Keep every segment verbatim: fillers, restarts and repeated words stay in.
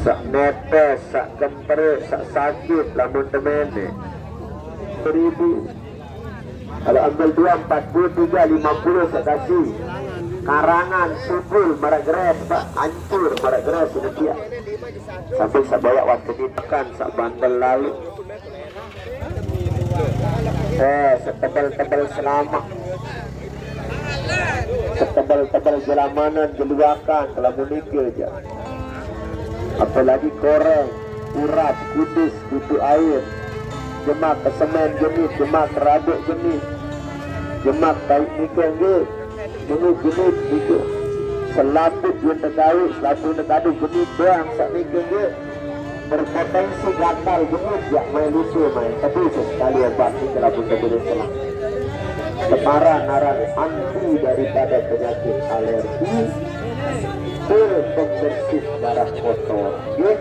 Sak netes, sak kemprek, sak sakit, lamun temen nih. Seribu. Kalau ambil dua, empat puluh, tiga, lima puluh, sak kasih. Karangan, subul, marek geres, Pak. Hancur, marek geres, ini dia. Sampai sak boyak waktu ditekan, sak bandel lalu. Eh, setebel-tebel selamak. Setebel-tebel jelamanan, jeluakan, kalau menikah aja. Apalagi koreng, urap, kudus, kutu air. Jemak kesemen genit, jemak kerabuk genit. Jemak baik nikah nggih. Genit, genit, gitu. Selaput yang terkawin, selaput yang terkawin, genit doang, sak nikah nggih. Berpotensi gatal genit, ya, main lucu, main. Tapi sesekali obat ini kalau pun terjadi salah. Kemaran aran anti daripada penyakit alergi, pil pembersih darah kotor. Ya,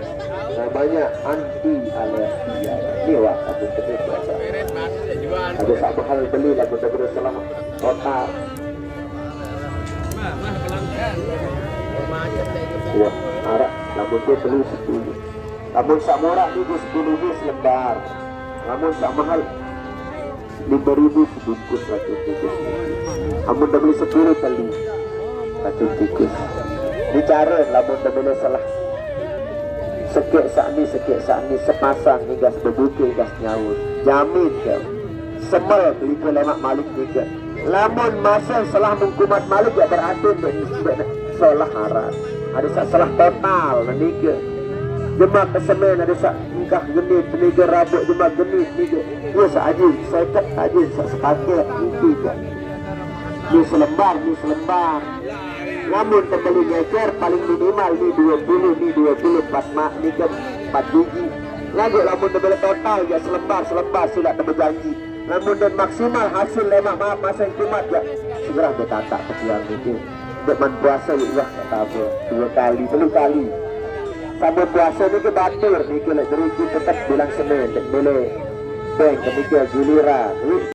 namanya anti alergi. Ya. Ini wah, aku kena biasa. Ada sak mahal beli lah, bener-bener salah. Total. Wah, arak, lamun dia beli sepuluh. Lamun sak murah ni di sepuluh ni selembar. Lamun sak mahal lima ribu sebungkus racun tikus. Amun dah beli sepuluh kali racun tikus. Bicara lamun dah beli salah. Sekek sak ni, sekek sak ni, sepasang igas bebuka, igas nyawa. Jamin kau. Semel beli kau lemak malik ni ke. Lamun masa salah mengkumat malik ya berarti dek, dek, dek salah haram. Ada sak salah total nanti ke. Jemak kesemen ada sak engkah genit, nanti ke rabuk jemak genit ni ke. Dia sak aja, seket aja, sak sepaket, itu je. Ni selembar, ni selembar. Lamun terbeli ngeker paling minimal ni dua puluh, ni dua puluh empat mak, ni ke empat biji. Lagu lamun terbeli total ya selembar, selembar silap berjanji. Lamun dan maksimal hasil lemak maaf masa yang kumat ya segera berkata pejuang itu. Dek man puasa ya, ya kata apa? Dua kali, tiga kali. Sama puasa ni ke batur ni ke lek deriki tetap bilang semen dek bele. Beng kemikir giliran.